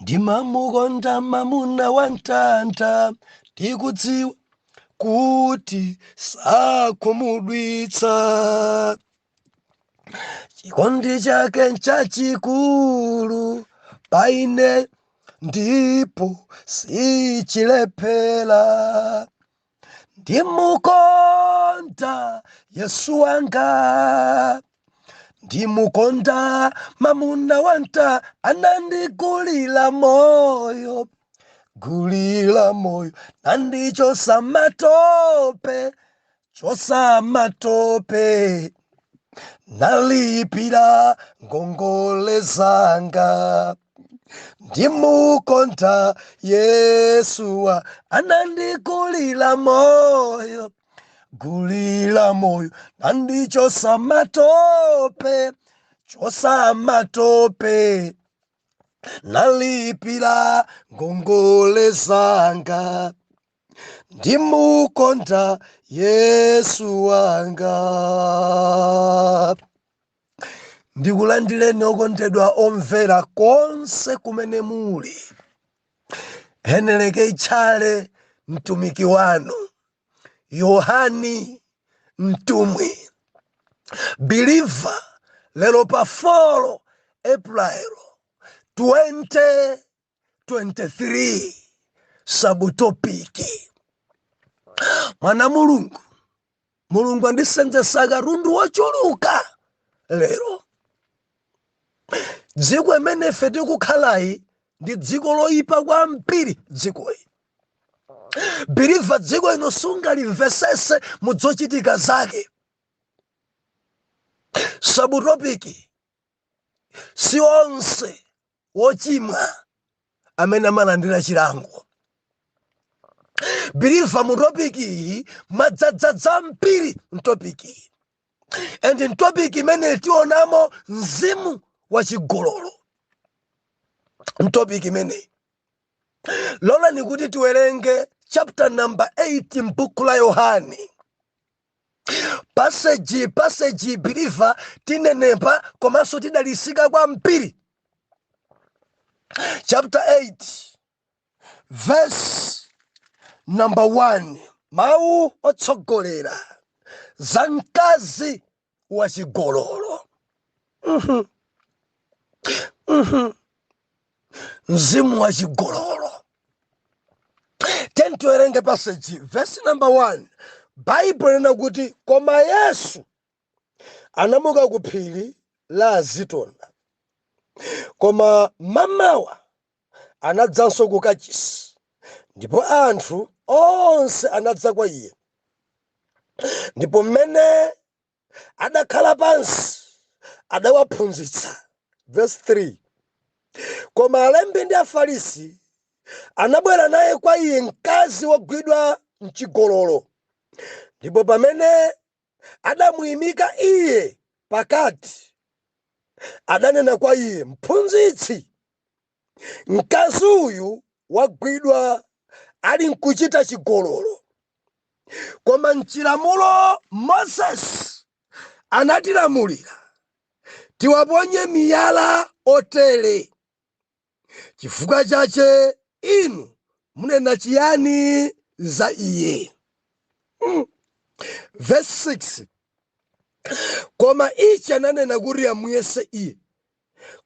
Ndimamukonda mamuna wa mtanda, ndikudziwa kuti sakhumudwitsa. Chikondi chake nchachikulu pa ine ndipo sichilephera. Ndimukonda Yesu wanga, ndimukonda mamuna wanta, anandigulira moyo, gulira moyo, nandichosa matope, chosa matope, nalipira ngongole zanga. Ndimukonda Yesuwa, anandigulira moyo, gulira moyo, nandichosa matope, chosa matope, nalipira ngongole zanga. Ndimukonda Yesu wanga. Ndikulandireni okondedwa omvera konse kumene muli. Heneleke Tchale mtumiki wanu, Yohani mtumwi believer, lero pa 4 April 2023, subtopic mwana Mulungu. Mulungu andisenzesa katundu wochuluka lero. Dziko imene ife tikukhalayi ndi dziko loyipa kwambiri. Dzikoyi, believer, dziko ino sungalimvesese mudzochitika zake. Subtopic: si onse wochimwa amene amalandira chilango. Believer, mu topic iyi mwadzadza mbiri m'topic iyi, and m'topic imene tionamo mzimu wachigololo m'topic imeneyi. Lolani kuti tiwerenge chapter number 8 m'buku la Yohani. Passage, believer, tinenepa komanso tidalisika kwambiri. Chapter 8 verse number 1, mawu otsogolera za mkazi wachigololo. Mzimu wachigololo. Tiwerenge passage, verse number 1. Baibulo lina kuti, "Koma Yesu anamuka ku phiri la Azitona, koma mamawa anadzanso ku kachisi, ndipo anthu onse anadza kwa iye. Ndipo mmene adakhala pansi adawaphunzitsa." Verse 3: "Koma alembi ndi Afarisi anabwera naye kwa iye mkazi wogwidwa mchigololo, ndipo pamene adamuyimika iye pakati, adanena kwa iye, 'Mphunzitsi, mkazi uyu wagwidwa ali nkuchita chigololo. Koma mchilamulo Mozesi anatilamulira tiwaponye miyala otere. Chifukwa chache inu munena chiyani za iye?" Verse 6: "Koma ichi ananena kuti amuyese iye,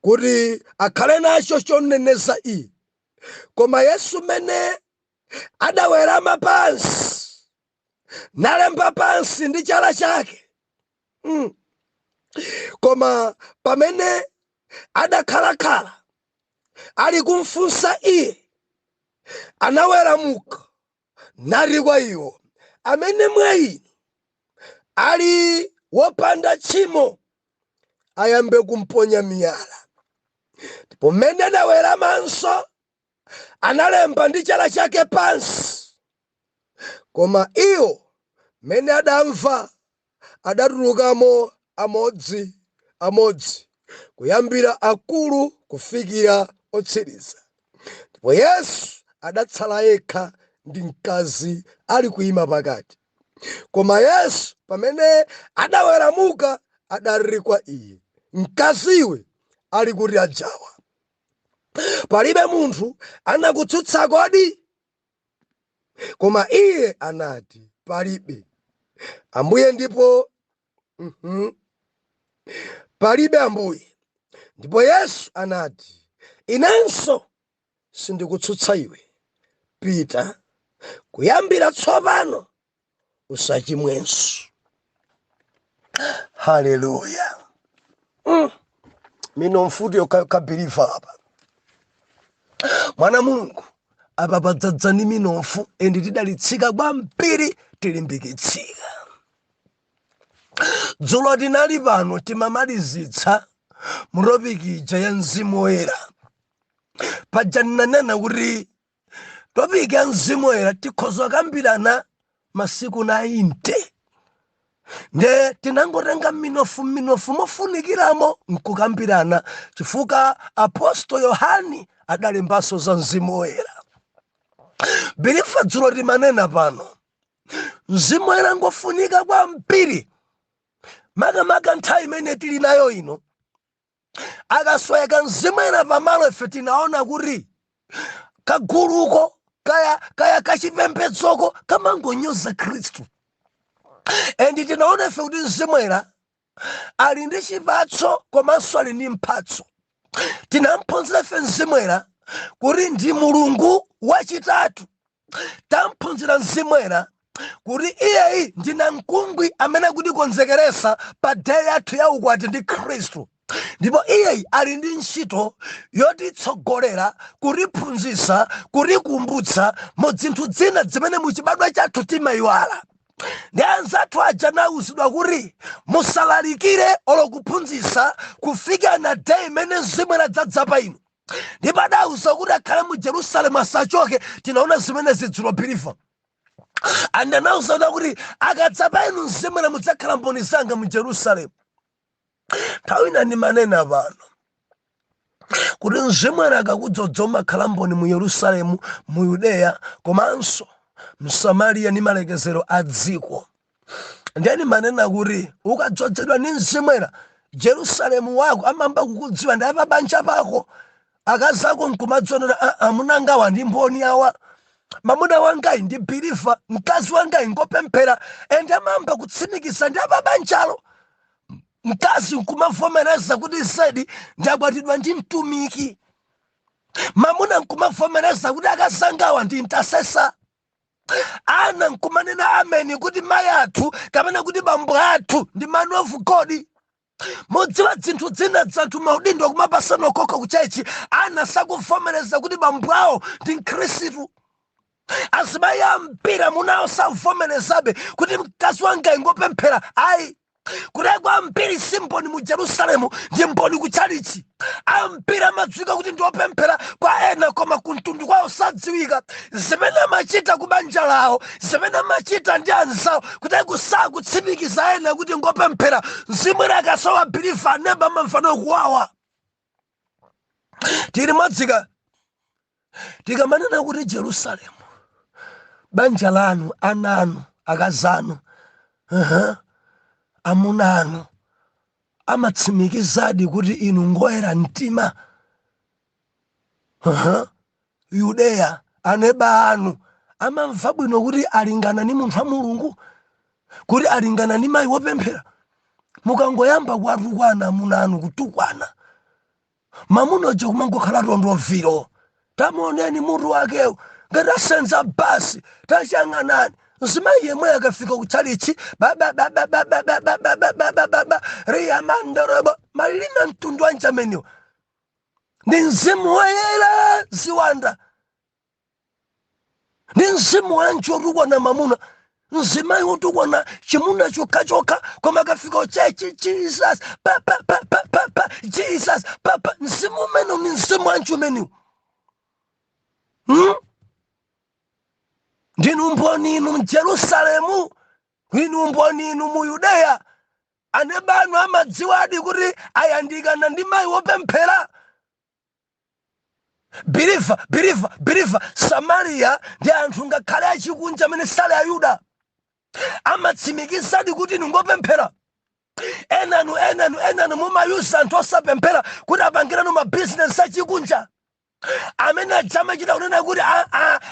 kuti akhale nacho choneneza iye. Koma Yesu mene adawerama pansi, nalemba pansi ndi chala chake. Koma pamene adakhalakhala ali kumfunsa iye, anaweramuka nati kwa iwo, 'Amene mwa inu ali wopanda tchimo ayambe kumponya miyala.' Ndipo mmene adaweramanso, analemba ndi chala chake pansi. Koma iwo mmene adamva, adatulukamo amodzi amodzi, kuyambira akulu kufikira otsiriza. Ndipo Yesu adatsala yekha ndi mkazi ali kuyima pakati. Koma Yesu pamene adaweramuka adati kwa iye, 'Mkaziwe, ali kuti ajawa?' Palibe munthu anakutsutsa kodi? Koma iye anati, Palibe, Ambuye. Ndipo palibe, Ambuye. Ndipo Yesu anati, Inenso sindikutsutsa iwe. Pita, kuyambira tsopano usachimwenso. Haleluya! Mino mfuti yokha, believer. Apa mwana Mulungu, apa padzadzani minofu, and tidalitsika kwambiri, tilimbikitsika. Dzulo tinali pano, timamalizitsa mu topic ija ya Mzimu Woyera. Paja ndinanena kuti topic ya Mzimu Woyera tikhoza kambirana masiku 90, nde tinangotenga minofu minofu mofunikiramo nkukambirana, chifukwa Aposto Yohani adalembanso za Mzimu Woyera. Believer, dzulo timanena pano, Mzimu Woyera ngofunika kwambiri, makamaka nthawi imene tili nayo ino. Akasweka Mzimu Woyera pamalo, ife tinaona kuti kaguluko kaya kaya kachipembedzoko kamangonyoza Khristu. And tinaona ife kuti Mzimu Woyera ali ndi chipatso komanso ali ndi mphatso. Tinamphunzira ife Mzimu Woyera kuti ndi Mulungu wachitatu. Tamphunzira Mzimu Woyera kuti iyeyi ndi namkungwi amene akutikonzekeresa pa day yathu ya ukwati ndi Khristu, ndipo iyeyi ali ndi ntchito yotitsogolera, kutiphunzitsa, kutikumbutsa mu zinthu zina zimene muchibadwa chathu timayiwala. Ndi anzathu aja nawuzidwa kuti musalalikire olo kuphunzitsa kufika na day imene Mzimu adzadza pa inu, ndipo adawuza kuti akhale mu Jerusalemu, asachoke. Tinaona zimene zidzulo, believer. And anawuza kuti akadza pa inu Mzimu, mudzakhala mboni zanga mu Jerusalemu. Nthawi ina ndimanena pano kuti Mzimu akakudzodza umakhala mboni mu Yerusalemu, mu Yudeya komanso Msamariya ndi malekezero a dziko. Ndeni manena kuti ukadzozedwa ndi Mzimu, Jerusalemu wako amamba kukudziwa ndi apabanja pako, akazi ako nkumadzonera, "Amunangawa ndi mboni awa, mamuna wangayi ndi believer, mkazi wangayi ngopemphera." And amamba kutsimikiza ndi apabanjalo, mkazi nkumavomereza kuti zedi ndakwatidwa ndi mtumiki, mamuna nkumavomereza kuti akazangawa ndi intercessor, ana nkumanena ameni kuti mayi athu kapena kuti bambo athu ndi man of God. Mudziwa zinthu zina zanthu maudindo kumapasana okoko ku church, ana sakuvomereza kuti bambo awo ndi Mkhristu. Azimayi ambiri amunawo savomerezabe kuti mkazi wanga ingopemphera. Ayi, kuteko ambiri si mboni mu Jerusalemu, ndi mboni ku chalichi. Ambiri amadziwika kuti ndi opemphera kwa ena, koma kumtundu kwawo sadziwika. Zimene amachita ku banja lawo, zimene amachita ndi anzawo, kuteko sakutsimikiza ena kuti ngopemphera. Mzimu akasowa, believer, aneba amamvana kuwawa. Tili mwadzika tikamanena kuti Jerusalemu, banja lanu, ana anu, akazanu, amuna anu amatsimikizadi kuti inu ngoyera mtima? Yudeya, aneba anu amamva bwino kuti alingana ni munthu wa Mulungu, kuti alingana ni mayi wopemphera? Mukangoyamba kuwatukwana amuna anu, kutukwana mamuna uja, kumangokhala tondoviro, tamuoneni mutu wakewo ngati asenza basi, tachang'anani. Mzimayi yemwe akafika kutchalichi, babababababababababababa riyamandorobo, malilime mtundu wanji ameniwo? Ndi Mzimu Woyera ziwanda? Ndi mzimu wanji wotukwana mamuna, mzimayi wotukwana chimuna chokhachokha, koma akafika ku church, Jesus pa pa pa pa pa pa, Jesus pa pa? Mzimu umene ni mzimu wanji umeniwo, Ndinu mboni inu mJerusalemu, inu mboni inu mu Yudeya. Anebanu amadziwadi kuti ayandikana ndi mayi wopemphera? Believer, believer, believer, Samariya ndi anthu ngakhale achikunja amene sali Ayuda amatsimikizadi kuti inu ngopemphera? Enanu, enanu, enanu mumayuza anthu osapemphera kuti apangiranu mabizinesi achikunja. Amene aja amachita kunena kuti,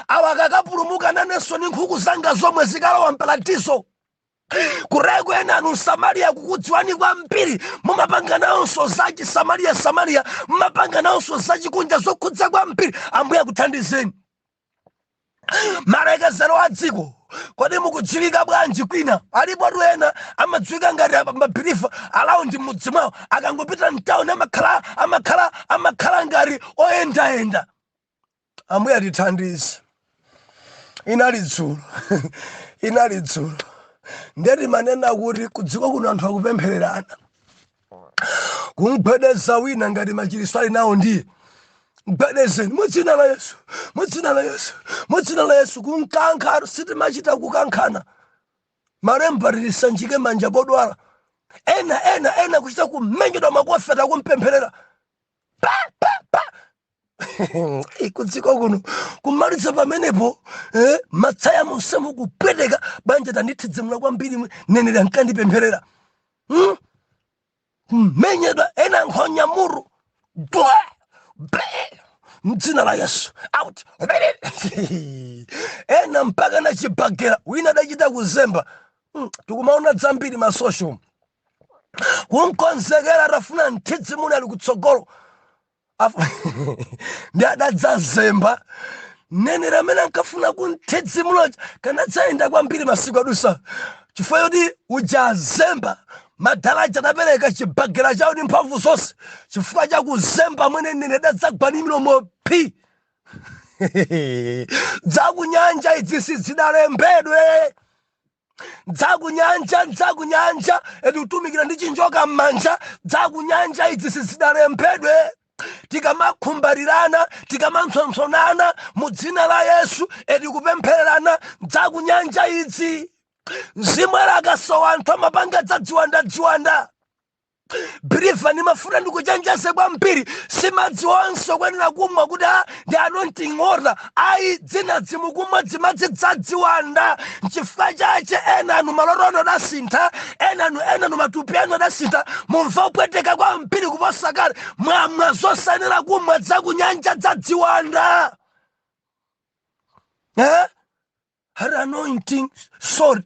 "Awa akakapulumuka, nanenso ni nkhuku zanga zomwe zikalowa mparadiso." Kureko ena anu Samariya kukudziwani kwambiri, mumapanga nawonso zachi Samariya Samariya, mumapanga nawonso zachikunja zokhudza kwambiri. Ambuye akuthandizeni. Malekezero a dziko, kodi mukudziwika bwanji kwina? Alipo tu ena amadziwika ngati ma believer around mudzi mwawo, akangopita mtawuni amakhala ngati oyendayenda. Ambuye atithandize. Inali dzulo, inali dzulo ndeti manena kuti kudziko kuno anthu akupemphererana, kumgwedeza wina ngati machiriso ali nawo, ndiye mgwedezeni mudzina la Yesu, mudzina la Yesu, mudzina la Yesu. Kunkankha, sitimachita kukankhana. Malemba tilisanjike manja podwala. Ena ena ena kuchita kumenyedwa makofi atakumpempherera, pa pa pa. Kudziko kuno kumaliza pamenepo, matsaya monsemo kupweteka, banja tandithidzimula kwambiri, neneri ankandipempherera, Kumenyedwa ena nkhonya muru dwa be, mdzina la Yesu, out. Ena mpaka na chibagera, wina adachita kuzemba. Tikumaona dzambiri ma social, kunkonzekera atafuna mthidzimuli ali kutsogolo. Ndi adadzazemba nenera amene ankafuna kunthidzimula kanadzayenda kwambiri masiku adusa, chifukwa choti uja azemba, madalaja adapereka chibagera chawo ndi mphamvu zonse. Chifukwa cha kuzemba mwene nene adadzagwa ndi milomo phi. Dzakunyanja idzi sizidalembedwe, dzakunyanja, dzakunyanja eti kutumikira ndi chinjoka m'manja. Dzakunyanja idzi sizidalembedwe. Tikamakhumbarirana, tikamampsompsonana mu dzina la Yesu, eti kupemphererana, dzakunyanja idzi. Mzimu era akasowa, anthu amapanga dzadziwanda dziwanda. Believer, ndimafuna ndikuchenjeze kwambiri, simadzi onse kuyenera kumwa kuti ndi anointing water, ayi. Dzina dzimukumwa dzimadzi dzadziwanda. Nchifukwa chache ena anu maloto anu adasintha, ena anu matupi anu adasintha, mumva kupweteka kwambiri kuposa kale. Mwamwa zosayenera kumwa, dzakunyanja, dzadziwanda, eh? Hari anointing, sorry,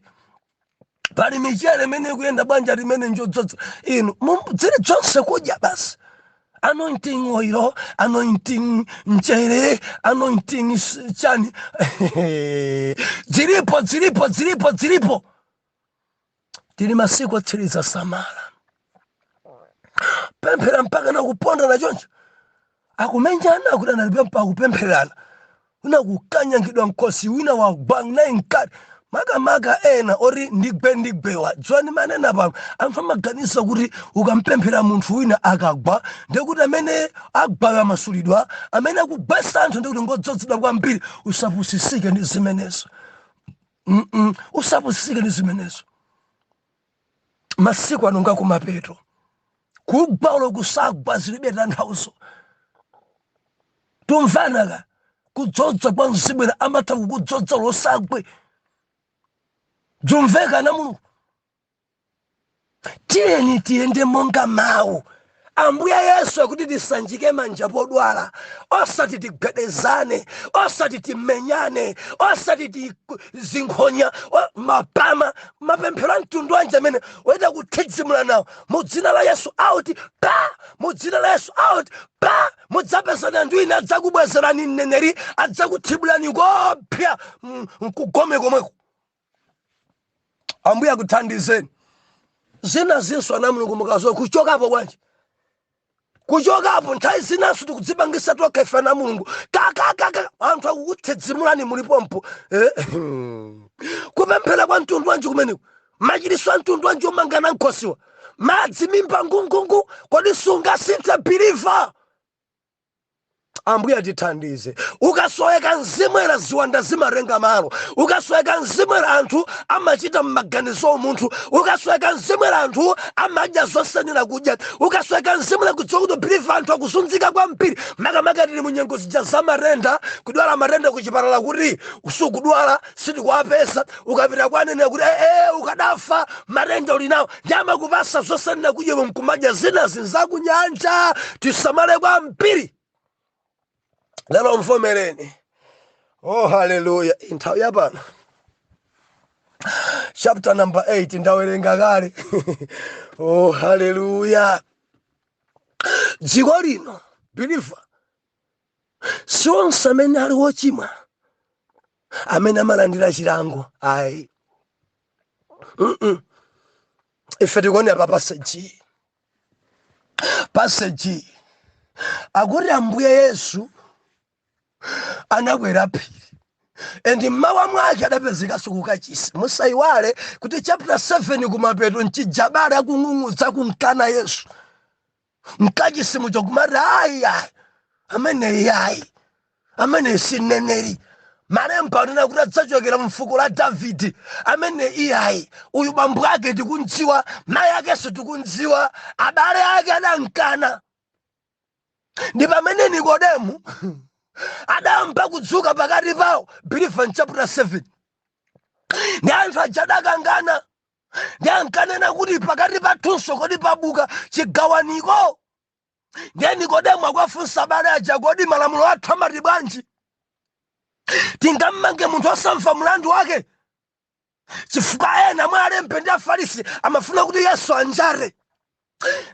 pali michere imene ikuyenda bwanja limene njodzodza inu zili zonse kudya basi, anointing oil, anointing mchere, anointing chani, zilipo, zilipo, zilipo, zilipo. Tili masiku otsiriza, samala. Pemphera mpaka nakuponda nachoncho, akumenyana, akuti analipe, akupemphererana, wina kukanyangidwa mkosi, wina wagwa naye mkati. Makamaka ena ori ndigwe ndigwewa dziwani manena pano, anthu amaganiza kuti ukampemphera munthu wina akagwa, ndekuti amene agwayo amasulidwa, amene akugwesa anthu ndekuti ngodzozedwa kwambiri. Usapusisike ndi zimenezo. Usapusisike ndi zimenezo. Masiku ano ngakumapeto, kugwa ulo kusagwa zilibe tanthauzo. Tumvanaka kudzodza kwa mzibwera, amatha kukudzodza losagwe. Dzumveka na Mulungu. Tiyeni tiyende monga mawu Ambuye Yesu akuti tisanjike manja podwala, osati tigwedezane, osati timenyane, osati ti zinkhonya mapama. Mapemphero a mtundu wanji amene oyita kuthidzimula nawo, mu dzina la Yesu, out, pa, mu dzina la Yesu, out, pa? Mudzapezana ndi wina adzakubwezerani mneneri, adzakuthibulani kopya mkugome komweko. Ambuye akuthandizeni. Zina zinso, ana Mulungu, mukazowa kuchokapo bwanji? Kuchokapo nthawi zinanso tikudzipangisa tokha ife ana Mulungu. Kakakaka, anthu akukuthidzimulani mulipompo, eh? Kupemphera kwa mtundu wanji kumeneko? Machiriso a mtundu wanji omangana nkhosiwa, madzi mimba ngungungu? Kodi sungasinthe, believer? Ambuye atithandize. Ukasoweka mzimwera, ziwanda zimarenga malo. Ukasoweka mzimwera, anthu amachita mmaganizo omunthu. Ukasoweka mzimwera, anthu amadya zosanira kudya. Ukasoweka mzimwera, kudziwa kuti, believer, anthu akuzunzika kwambiri, makamaka tili mu nyengo zija za matenda, kudwala matenda kuchipatala kuti sukudwala, sitikuwapeza. Ukapita kwanena kuti ukadafa, matenda uli nawo, ndi amakupasa zosanira kudya, nkumadya. Zina zinzakunyanja, tisamale kwambiri. Lero mvomereni. Oh, haleluya! Nthawi yapano, chapter number 8 ndawerenga kale. Oh, haleluya! Dziko lino, believer, si onse amene ali wochimwa amene amalandira chilango, ayi. Ife tikuonera pa passage akuti Ambuye Yesu anakwera phiri and mmawa mwake adapezekanso kukachisi. Musayiwale kuti chapter 7 kumapeto mchijabale akung'ung'udza kumkana Yesu mkachisi mucho, kumati, "Ayi, ayi, ameneyi ayi, amene si mneneri. Malemba anena kuti adzachokera mfuko la Davidi. Amene iyayi, uyu bambo ake tikundziwa, mayi akenso tikundziwa, abale ake adankana." Ndi pamene Nikodemu adayamba kudzuka pakati pawo, believer, chapter 7. Ndi anthu aja adakangana ndi ankanena kuti pakati pathunso kodi pabuka chigawaniko. Ndiye Nikodemu akuwafunsa abale aja, "Kodi malamulo athu amati bwanji? Tingammange munthu osamva mlandu wake?" Chifukwa ena mwa alembe ndi Afarisi amafuna kuti Yesu anjare.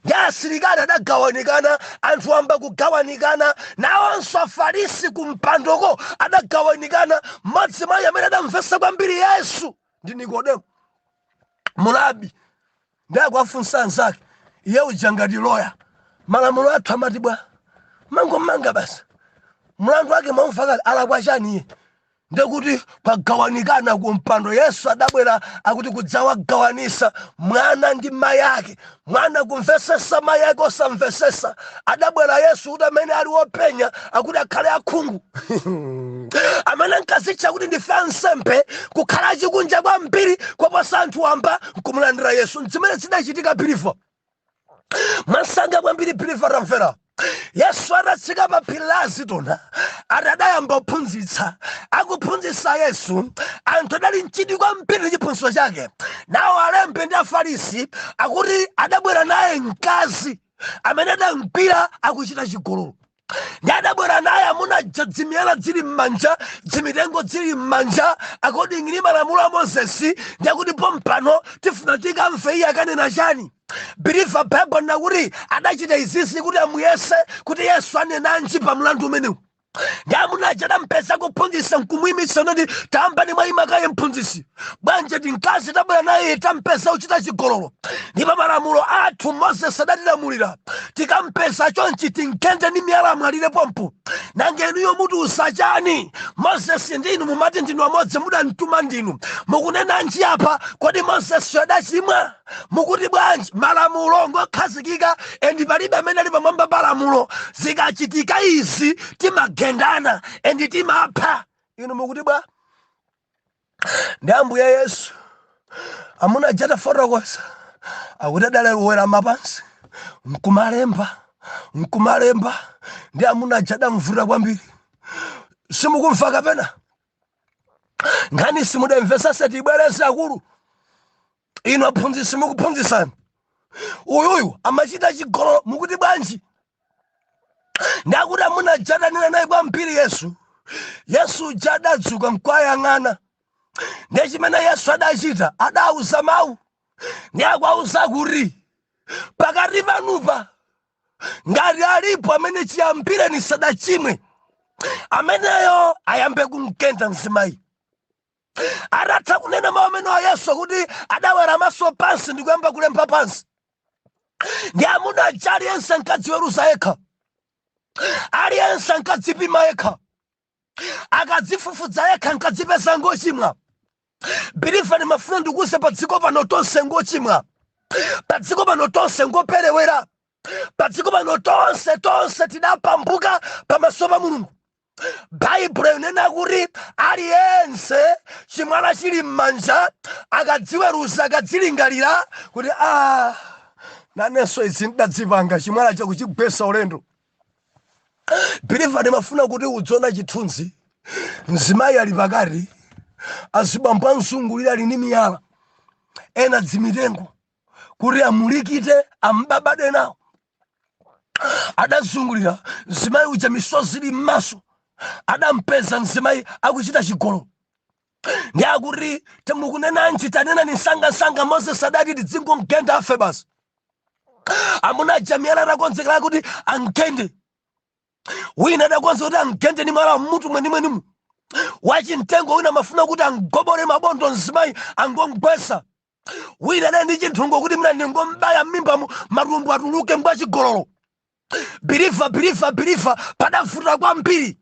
Ndi asilikali adagawanikana, anthu amba kugawanikana, nawonso Afarisi kumpandoko adagawanikana. Mmodzi mwa amene adamvesa kwambiri Yesu ndi Nikodemu mulabi. Ndi akuwafunsa anzake, iye uja ngati loya, "Malamulo athu amati bwa? Mangomanga basi, mlandu wake mwamva kale, alakwa chani iye?" Ndekuti kwagawanikana kumpando. Yesu adabwera akuti kudzawagawanisa mwana ndi mayi ake, mwana kumvesesa, mayi ake osamvesesa. Adabwera Yesu kuti amene ali wopenya akuti akhale akhungu, amene ankazitcha kuti ndife ansembe kukhala achikunja kwambiri koposa anthu wamba nkumulandira Yesu. Zimene zidachitika, believer, masanga kwambiri. Believer, tamvera. Yesu atatsika pa phiri la Azitona, ati adayamba kuphunzitsa. Akuphunzitsa Yesu, anthu adali mchidwi kwambiri ndi chiphunzitso chake. Nawo alembe ndi Afarisi akuti adabwera naye mkazi amene adamgwira akuchita chigololo. Ndi adabwera naye amuna dzimiyala dzili m'manja, dzimitengo dzili m'manja, according ndi malamulo a Mozesi. Ndiyakuti pompano tifuna tikamve iye akanena chani. Believer, Bible nakuti adachita izizi kuti amuyese kuti Yesu anenanji pa mlandu umenewu. Ndi amuna aja adampeza kuphunzitsa nkumuyimitsa, nati, "Tayambani mwayima kaye, mphunzitsi. Bwanje tinkazi tabwera naye tampeza uchita chigololo, ndipo malamulo athu Moses adatilamulira tikampeza chonchi tinkende ndi miyala amwalire pompo. Nange inuyo mutiuza chani? Moses ndinu mumati ndinu amodzi, mudamtuma ndinu, mukunenanji apa? Kodi Moses adachimwa? Mukuti bwanji? Malamulo ngokhazikika and palibe amene ali pamwamba pa lamulo. Zikachitika izi timagendana and timapha. Inu mukuti bwa?" Ndi Ambuye Yesu, amuna aja atafotokoza, akuti adalewera mapansi nkumalemba, nkumalemba. Ndi amuna aja adamvuta kwambiri. Simukumva kapena nkhani simudamvesese? Tibwereze, akulu inu aphunzitsi mukuphunzitsani. Uyuyu amachita chigololo, mukuti bwanji? Ndakuti amuna aja adanena naye kwambiri Yesu, Yesu uja adadzuka nkwayang'ana. Ndiye chimene Yesu adachita, adauza mawu. Ndi akuauza kuti, "Pakati panupa ngati alipo amene chiyambireni sadachimwe, ameneyo ayambe kumkenda mzimayi." Atatha kunena mawu amene wa Yesu, kuti adawera maso pansi ndi kuyamba kulemba pansi. Ndi amuna aja aliyense ankadziweruza yekha, aliyense ankadzipima yekha, akadzifufudza yekha ankadzipeza ngochimwa. Believer, ndimafuna ndikuuze, pa dziko pano tonse ngochimwa, pa dziko pano tonse ngoperewera, pa dziko pano tonse, tonse tidapambuka pamaso pa Mulungu. Baibulo inena kuti aliyense chimwala chili m'manja akadziweruza, akadzilingalira kuti, "A, nanenso izi ndidadzipanga," chimwala chakuchigwesa ulendo. Believer, ndimafuna kuti udziona chithunzi: mzimayi ali pakati, azibambo amzungulira ali ndi miyala, ena dzimitengo, kuti amulikite, ambabade nawo. Adazungulira mzimayi uja, misozi ili m'maso. Adampeza mzimayi akuchita chigololo. Ndi akuti, "Timukunenanji? Tanena msangamsanga. Moses adati tidzingomgenda afe basi." Amuna aja miyala adakonzekera kuti amgende. Wina adakonza kuti amgende ndi mwala mmutu mwenimwenimu wachimtengo. Wina amafuna kuti angobole mabondo mzimayi, angomgwesa. Wina adali ndi chinthungo kuti mna ndingombaya m'mimbamu, matumbo atuluke, ngwachigololo. Believer, believer, believer, padavuta kwambiri.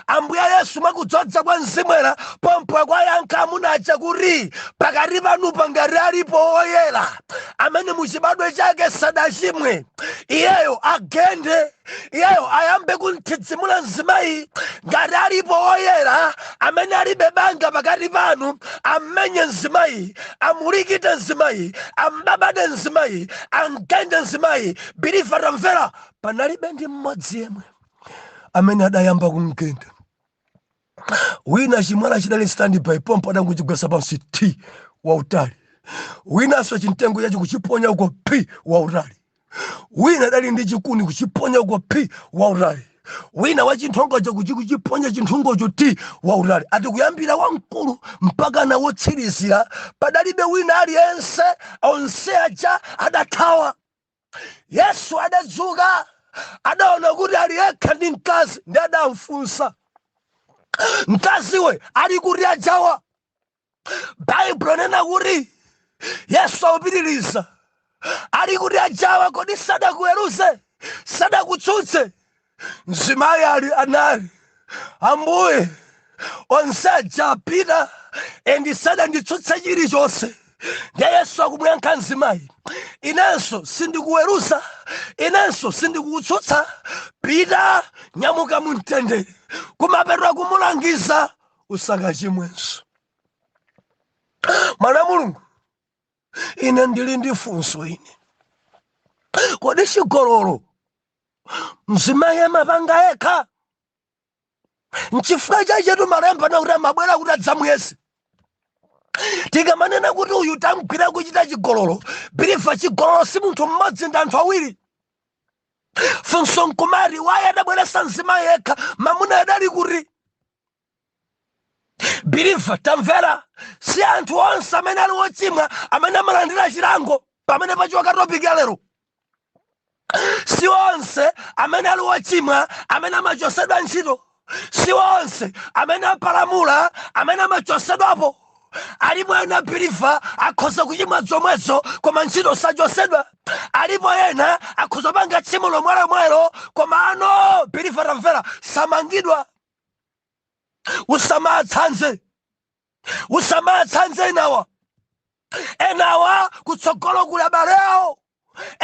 Ambuye Yesu mwakudzodza kwa Mzimu Woyera pompo kwayankha amuna aja kuti, "Pakati panu ngati alipo oyera amene muchibadwe chake sadachimwe, iyeyo agende, iyeyo ayambe kunthidzimula mzimayi. Ngati alipo oyera amene alibe banga pakati panu, ammenye mzimayi, amulikite mzimayi, ambabade mzimayi, amgende mzimayi." Believer, tamvera, panalibe ndi mmodzi yemwe amene adayamba kumgenda. Wina chimwala chidali standby pompo, adangochigwesa pansi t wautali. Winanso chimtengo chacho kuchiponya uko, p wautali. Wina adali ndi chikuni, kuchiponya uko, p wautali. Wina wa chinthongocho kuchiponya chinthongocho, t wautali. Ati kuyambira wamkulu mpaka na wotsirizira, padalibe wina aliyense, onse aja adathawa. Yesu adadzuka, adaona kuti ali yekha ndi mkazi, ndi adamfunsa, "Mkaziwe, ali kuti ajawa?" Baibulo nena kuti Yesu akupitiriza, "Ali kuti ajawa? Kodi sadakuweruze? Sadakutsutse?" Mzimayi ali anali, "Ambuye, onse aja apita and sadanditsutse chilichonse." Ndiye Yesu akumuyankha mzimayi, "Inenso sindikuweruza, inenso sindikukutsutsa. Pita, nyamuka mumtendere." Kumapeto kumulangiza, "Usakachimwenso." Mwana Mulungu, ine ndili ndi funso ine: kodi chigololo mzimayi amapanga yekha? Nchifukwa chachetu malemba nakuti amabwera kuti adzamuyese. Tikamanena kuti uyu tamgwira kuchita chigololo, believer, chigololo si munthu mmodzi, ndi anthu awiri. Funso nkumati, why adabweresa mzimayi yekha? Mamuna adali kuti? Believer, tamvera, si anthu onse amene ali wochimwa amene amalandira chilango. Pamene pachiwaka topic ya lero, si onse amene ali wochimwa amene amachosedwa ntchito, si onse amene apalamula amene amachosedwapo. Alipo ena, believer, akhoza kuchimwa zomwezo koma ntchito sachosedwa. Alipo ena akhoza panga tchimo lomwelomwelo koma ano, believer, tamvera, samangidwa. Usamatsanze, usamatsanze enawa. Enawa kutsogolo kuli abale awo,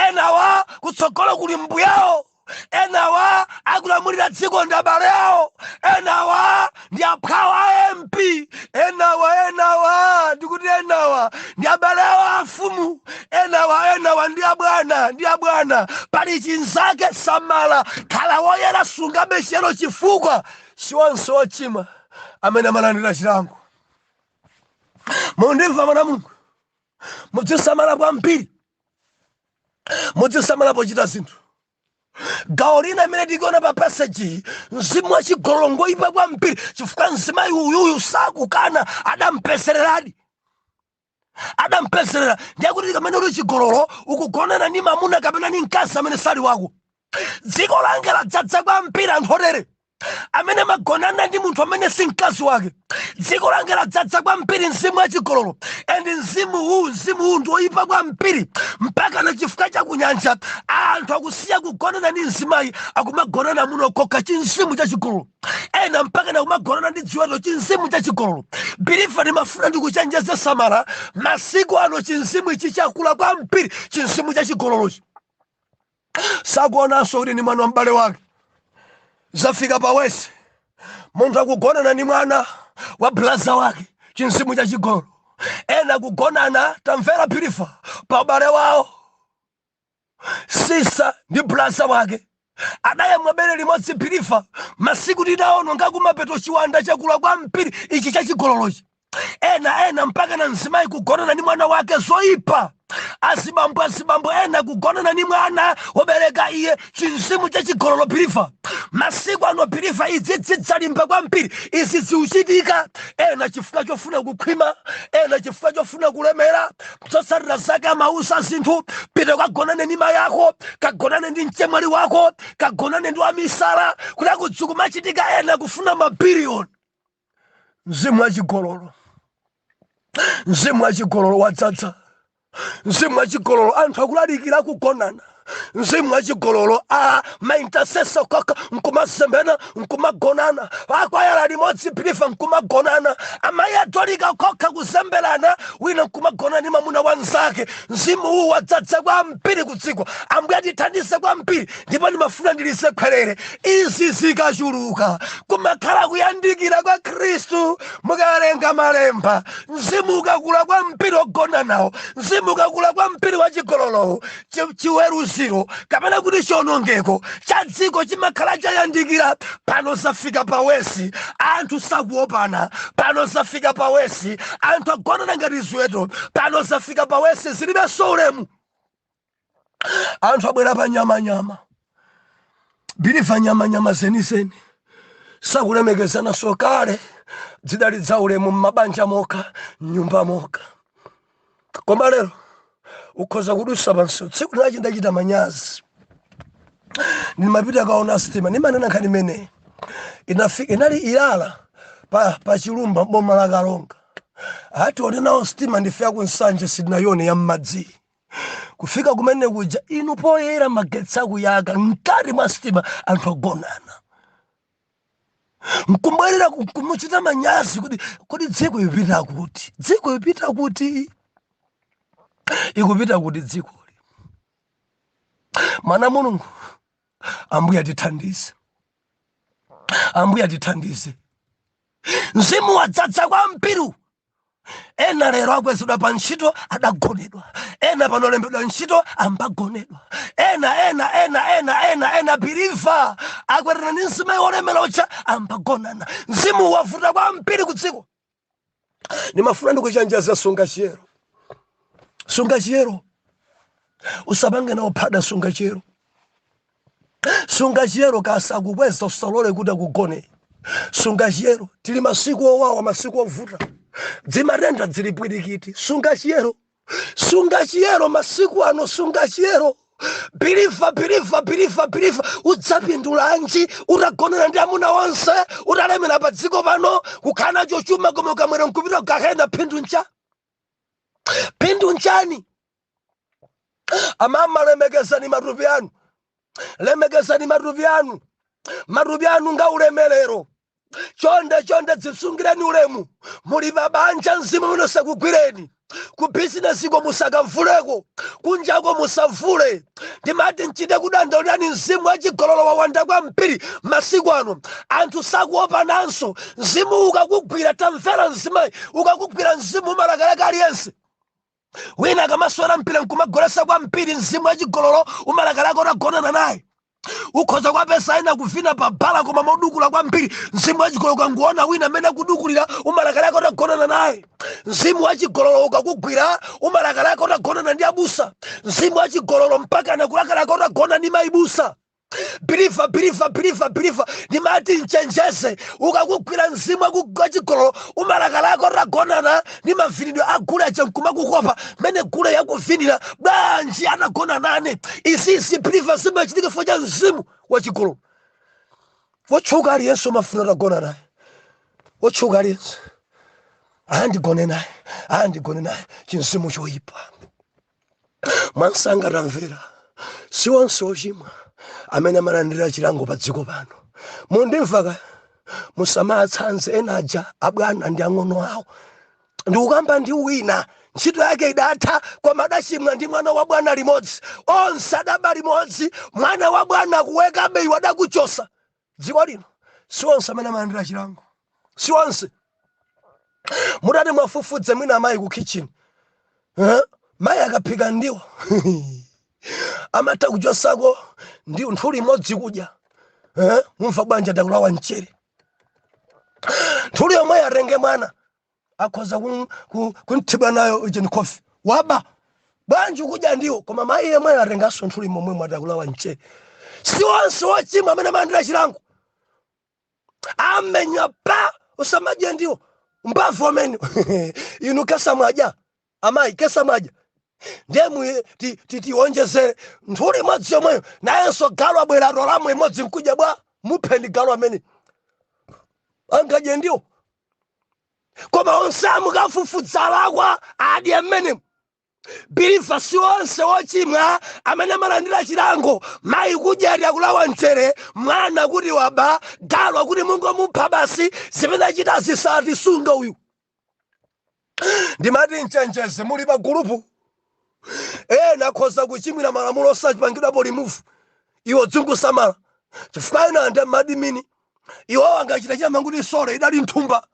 enawa kutsogolo kuli mbuyawo, enawa akulamulira dziko ndi abale awo, enawa ndi aphwawo a MP, enawa, enawa, ndikuti enawa ndi abale awo afumu, enawa, enawa ndi abwana, ndi abwana. Pali chinzake. Samala, khala woyera, sungabe chiyero, chifukwa si onse ochimwa amene amalandira chilango. Mundimva, mwana Mulungu? Mudzisamala kwambiri, mudzisamala pochita zinthu. Gawo lina imene tikuona pa passage, mzimu wachigololo ngoyipa kwambiri, chifukwa mzimayi uyuyu sakukana, adampezereradi, adampezerera. Ndiye kuti kamene uli chigololo, ukugonana ndi mamuna kapena ndi mkazi amene sali wako. Dziko lange ladzadza kwambiri anthu otere amene magonana ndi munthu amene si mkazi wake. Dziko lange ladzadza kwambiri mzimu wachigololo, and mzimu uwu ndi woyipa kwambiri, mpaka na chifukwa chakunyanja anthu akusiya kugonana ndi mzimayi, akumagonana muno kokha, chinzimu chachigololo. Ena mpaka na kumagonana ndi ziweto, chinzimu chachigololo. Believer, ndimafuna ndikuchenjeze, samala. Masiku ano chinzimu ichi chakula kwambiri, chinzimu chachigololochi. Sakuonanso kuti ndi mwana wa m'bale wake. Zafika pawese munthu akugonana ndi mwana wa brother wake, chinzimu chachigololo. Ena kugonana, tamvera believer, pa ubale wawo, sister ndi brother wake adayamwa bere limodzi. Believer, masiku titaona ngakumapeto, chiwanda chakula kwambiri ichi chachigololochi. Ena ena mpaka na mzimayi kugonana ndi mwana wake, zoyipa. Azibambo, azibambo ena kugonana ndi mwana wobereka iye, chinzimu chachigololo. Believer, masiku ano, believer, idzi zidzalimba kwambiri. Izi zikuchitika, ena chifukwa chofuna kukhwima, ena chifukwa chofuna kulemera. Zotsatira zake amauza zinthu: "Pita kagonane ndi mayi ako, kagonane ndi mchemwali wako, kagonane ndi wamisala," kuti akudzukumachitika. Ena kufuna mabiliyoni. Mzimu wachigololo, mzimu wachigololo wadzadza. Mzimu wachigololo, anthu akulalikira kugonana. Mzimu wachigololo, a maintercessor kaka nkumazembena, nkumagonana. Akwayala limodzi, believer, nkumagonana. Amayi atolika kokha kuzembelana, wina nkumagona ndi mamuna wanzake. Mzimu uwu wadzadza kwambiri kudziko. Ambuye atithandize kwambiri. Ndipo ndimafuna ndilise khwerere: izi zikachuluka, kumakhala kuyandikira kwa Khristu. Mukawerenga malemba, mzimu ukakula kwambiri ogona nawo, mzimu ukakula kwambiri wachigololowo, chiweruziro kapena kuti chiwonongeko cha dziko chimakhala chayandikira. Pano zafika pawesi, anthu sakuopana. Pano zafika pawesi, anthu agonana ngati ziweto. Pano zafika pawesi, zilibenso ulemu. Anthu abwera pa nyamanyama, believer, nyamanyama zenizeni. Sakulemekezana. Kale zidali za ulemu m'mabanja mokha, mnyumba mokha, koma lero ukhoza kudusa pansi. Tsiku linachi ndachita manyazi, ndimapita kaona sitima. Ndimanena nkhani imeneyi, inafika inali Ilala pa Chilumba, boma la Kalonga. Ati onenawo sitima, ndife akuNsanje, sitinayone ya mmadzi. Kufika kumene kuja, inu, poyera, magetsi akuyaka, mkati mwa sitima anthu agonana. Nkumbwerera kumuchita manyazi kuti kodi dziko ipita kuti? Dziko ipita kuti? Ikupita kuti dzikoli? Mwana Mulungu, Ambuye atithandize, Ambuye atithandize. Mzimu wadzadza kwambiri. Ena lero akwezedwa pa ntchito, adagonedwa. Ena panolembedwa ntchito, ambagonedwa. Ena, ena, ena, ena, ena, ena, believer, akwerera ndi mzimayi wolemera uja, ambagonana. Mzimu wavuta kwambiri ku dziko. Ndimafuna ndikuchenjeza: sunga chiyero, sunga chiyero, usapange nawo phada. Sunga chiyero, sunga chiyero. Kasakukweza, usalole kuti akugone. Sunga chiyero. Tili masiku owawa, masiku ovuta, dzimatenda dzili pwirikiti. Sunga chiyero, sunga chiyero masiku ano, sunga chiyero. Believer, believer, believer, believer, udzapindulanji utagonana ndi amuna onse, utalemera pa dziko pano, kukhala nacho chuma, koma ukamwera nkupita kugahena? Phindu ncha? Phindu nchani? Amama, lemekezani matupi anu, lemekezani matupi anu. Matupi anu nga ulemerero. Chonde, chonde, dzisungireni ulemu. Muli mabanja, mzimu umene usakugwireni. Ku bizinesiko musakavuleko, kunjako musavule. Ndimati mchite kudandaulirani, mzimu wachigololo wawanda kwambiri masiku ano. Anthu sakuopananso. Mzimu ukakugwira, tamvera mzimayi, ukakugwira mzimu umalakalaka aliyense. Wina akamaswera mpira nkumagolesa kwambiri, mzimu wachigololo umalakalaka utagonana naye. Ukhoza kwapesa ena kuvina pa bala koma modukula kwambiri. Mzimu wachigololo ukanguona wina amene akudukulira, umalakalaka utagonana naye. Mzimu wachigololo ukakugwira, umalakalaka utagonana ndi abusa. Mzimu wachigololo mpaka nakulakalaka utagona ndi mayibusa. Believer, believer, believer, believer, ndimati mchenjeze: ukakugwira mzimu wachigololo, umalakalaka utagonana ndi mavinidwe agule aja, nkumakukopa mene gule yakuvinira. Bwanji atagona nane? Izizi, believer, zimachitika chifukwa cha mzimu wachigololo. Wotchuka aliyense umafuna utagona naye. Wotchuka aliyense, andigone naye, andigone naye. Chinzimu choyipa. Mwansanga tamvera, si onse ochimwa amene amalandira chilango pa dziko pano. Mundimva ka? Musamatsanze ena aja, abwana ndi ang'ono awo. Ndikukamba ndi wina, ntchito yake idatha, koma adachimwa ndi mwana wa bwana limodzi. Onse adaba limodzi. Mwana wa bwana kuwekabe, iwe adakuchosa. Dziko lino si onse amene amalandira chilango, si onse. Mutati mwafufudze, mwina amayi ku kitchen, eh? Mayi akaphika ndiwo, amatha kuchosako ndi nthuli imodzi kudya, eh? Mumva bwanja ndakulawa mchere, nthuli yomwe atenge mwana. Akhoza kunthibwa nayo ujeni khofi. Waba bwanji ukudya ndiwo? Koma mayi yemweyo atenganso nthuli momwemo atakulawa mchere. Si onse wochimwa amene amalandira chilango. Amenya pa usamadye ndiwo mbavu amene inu kesamwadya amayi kesamwadya ndiye tionjezere nthuli imodzi yomweyo. Nayenso galu abwera atolamo imodzi nkudya bwa mupheni galu amene angadye ndiwo. Koma onse amukafufudza lakwa adye mmenemo. Believer, si onse wochimwa amene amalandira chilango. Mayi kudya ati akulawa mchere, mwana kuti waba, galu akuti mungomupha basi, zimene achita zisatisunga uyu. Ndimati mchenjeze muli pa gulupu, ena akhoza kuchimwira malamulo osapangidwapo remove. Iwo dzingusamala chifukwa ena ande ma admin. Iwo angachita chamanguti sole idali nthumba,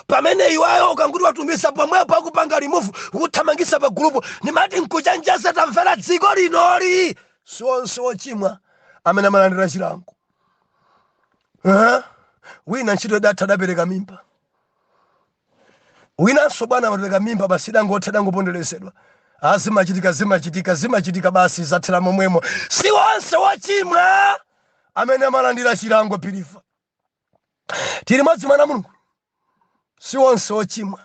pamene iweyo ukanguti watumiza pomwepo akupanga remove, kuthamangisa pa gulupu. Ndimati nkuchenjeze, tamvera, dziko linoli si onse ochimwa amene amalandira chilango. Eh? Wina ntchito idatha, adapereka mimba. Winanso bwana amapereka mimba basi, idangotha, idangoponderezedwa. Azimachitika, zimachitika, zimachitika basi, zathera momwemo. Si onse wochimwa amene amalandira chilango. Believer, tili modzi, mwana Mulungu. Si onse ochimwa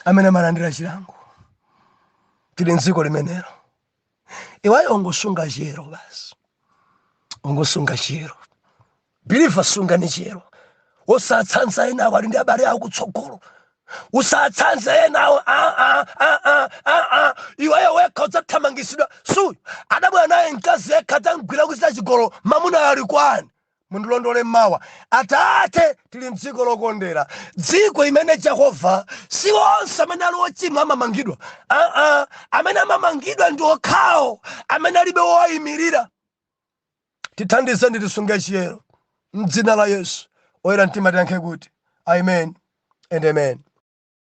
amene amalandira chilango. Tili mdziko limenelo. Iweyo ungosunga chiyero basi, ungosunga chiyero. Believer, sungani chiyero. Usatsanza enawo ali ndi abale awo kutsogolo, usatsanze enawo. Ah, ah, ah, ah, ah, ah. Iweyo wekha udzathamangisidwa. Suyu adabwera naye mkazi yekha, adzamgwira kuchita chigolo, mamuna ali kwani? Mundilondole mawa. Atate, tili mdziko lokondera, dziko imene Jehova si onse amene ali ochimwa amamangidwa. Aa, amene amamangidwa ndi okhawo amene alibe wowayimirira. Tithandize ndi tisunge chiyero mdzina la Yesu. Oyera mtima tiyankhe kuti amen and amen.